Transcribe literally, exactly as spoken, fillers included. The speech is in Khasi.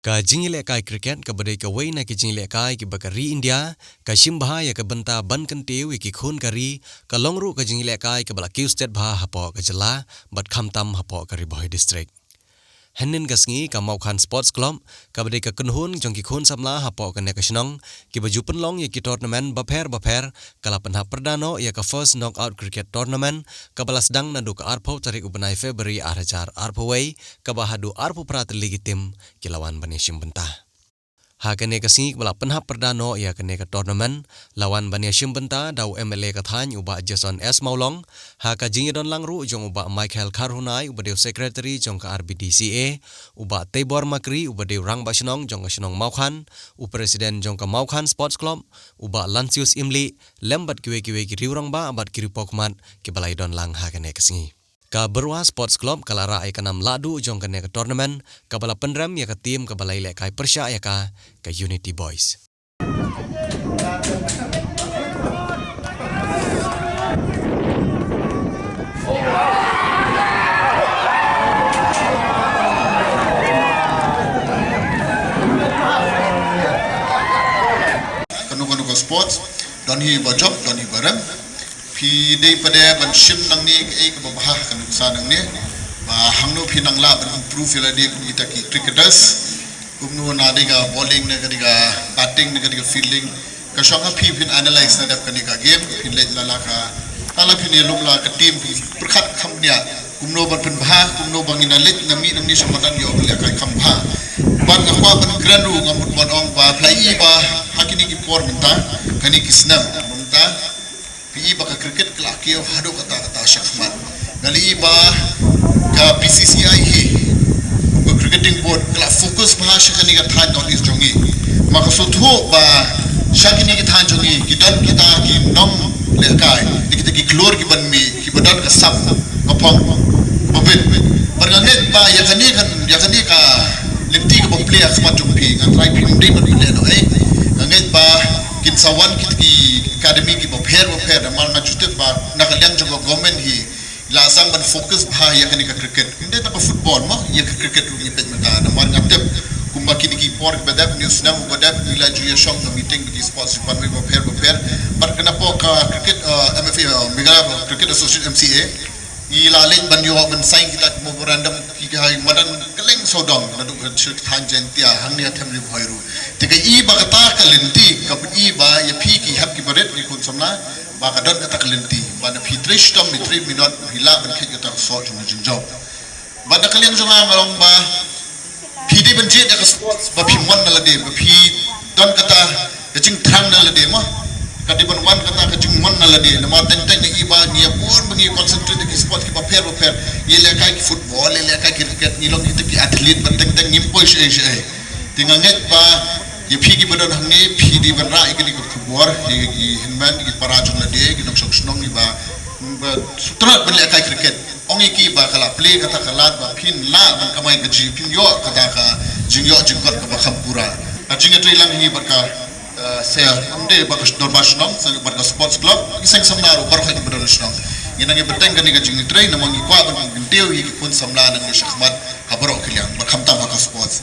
Ka jingïalehkai cricket kaba dei kawei na ki jingïalehkai kiba ka ri India ka shim bha ïa ka bynta ban kyntiew ïa ki khun ka ri, ka long ruh ka jingïalehkai kaba la kiew stet bha hapoh ka jylla bad khamtam hapoh ka Ri Bhoi District. Hynnin ka sngi ka Mawkhan Sports Club kaba dei ka kynhun jong ki khun samla hapoh kane ka shnong kiba ju pynlong ïa ki tournament bapher bapher ka la pynhap pyrda noh ïa ka first knockout cricket tournament kaba la sdang naduh ka arphew tarik u bnai February ar hajar arphew wei, kaba haduh arphew phra tylli ki tim ki la wan ban ïashim bynta. Ha kane ka sngi kaba la pynhap pyrda noh ïa kane ka tournament, la wan ban ïashim bynta da u M L A ka thaiñ u Bah Jason S Mawlong, ha ka jingïadon lang ruh jong u Bah Michael Kharhunai uba dei u secretary jong ka R B D C A, u Bah Teibor Makri uba dei u rangbah shnong jong ka shnong Mawkhan, u president jong ka Mawkhan Sports Club, u Bah Lansius Imli, lem bad kiwei kiwei ki riew rangbah bad ki riew pawkhmat kiba la ïadon lang ha kane ka sngi. Ka Byrwa Sports Club ka la rah ïa ka nam lahduh jong kane ka tournament kaba la pynrem ïa ka team kaba la ïalehkai pyrshah ïa ka, ka Unity Boys. Kano kano ka sports don hi ba jop, don hi ba rem. Phi dei pat de ban shim nangne kaei kaba bha ha ka nuksa nangne, ba hangno phi nang lah ban improve ïa lade kum kita ki cricketers. Kumno na dei ka bowling ne ka dei ka batting ne ka dei ka fielding. Ka shong ha phi phin analyse na dep kane ka game, phin leit la la ka, ta la phin ïalum la ka team, phin pyrkhat kham bniah kumno ban pynbha, kumno ban ngin leit na mih nangne sha madan ïoh ban lehkai kham bha. Bad nga kwah ban kren ruh, nga mut ban ong ba phi la i ba ha kine ki por mynta, kane ki snem mynta, phi i ba ka cricket ka la kiew haduh katta katta shakhmat. Nga la i ba ka B C C I hi, ka cricketing board, ka la focus bha sha kane ka thaiñ North East jong ngi. Ma ka sngewthuh ba sha kine ki thaiñ jong ngi ki don kita ki nonglehkai, kita ki khlur kiban mih, kiba don ka sap ka phong kaba bit. Bad nga ngeit ba ïa kane ka, ïa kane ka lynti kaba plie ha khmat jong phi, nga trai phi ym dei ban pynlehnohei. Nga ngeit ba kin sa wan kita ki academy kiba pher bapher, namar nga ju tip ba na ka liang jong ka government hi la sdang ban focus bha ïa kane ka cricket. Ym dei tang ka football mo, ïa ka cricket ruh ngi peit mynta. Namar nga tip kumba kine ki por kiba dep, kine u snem uba dep, ngi la ju ïashong ha meeting bad ki sports department bapher bapher. Bad kane hapoh ka cricket, eh, M F A, eh, Meghalaya Cricket Association, M C A, ngi la leit ban ïoh ban sign kita ki memorandum ki ha madan kylleng sawdong, naduh ka shu thaiñ Jaintia hangne ha them Ri Bhoi ruh. Te nga i ba kata ka lynti ka pyni ba ïa phi ki hep ki barit, ki khun samla, ba ka don kata ka lynti ba na phi trei shitom ne trei minot phi lah ban kheit kata ka soh jong ka jingjop. Bad na ka liang jong nga nga ong ba phi dei ban jied ïa ka sports ba phi mon na lade, ba phi don kata ka jingthrang na lade mo. Ka dei ban wan kata ka jingmon na lade, namar teng teng nga i ba ngi ïa bun ba ngi concentrate ïa ki sports kiba pher bapher, ngi lehkai ki football, ngi lehkai ki cricket, ngi long kita ki athlete, ba teng teng ngim poi shaei shaei. Te nga ngeit ba ïa phi kiba don hangne phi dei ban rah ïa kane ka khubor ïa ki hynmen, ïa ki para jong lade, ki nongshong shnong, ïa ba, ba sngewtynnat ban lehkai cricket. Ong ïa ki ba ka la plie kata ka lad ba phin lah ban kamai kajih, phin ïoh kata ka jingïoh jingkot kaba kham pura. Ka jingïatreilang hi bad ka, eh, seng, ym dei bad ka dorbar shnong, seng bad ka sports club, ki seng samla ruh baroh kiba don shnong. Ngi nang ïa bteng kane ka jingïatrei namar ngi kwah ban kyntiew ïa ki khun samla nangne shakhmat ha baroh ki liang bad khamtam ha ka sports.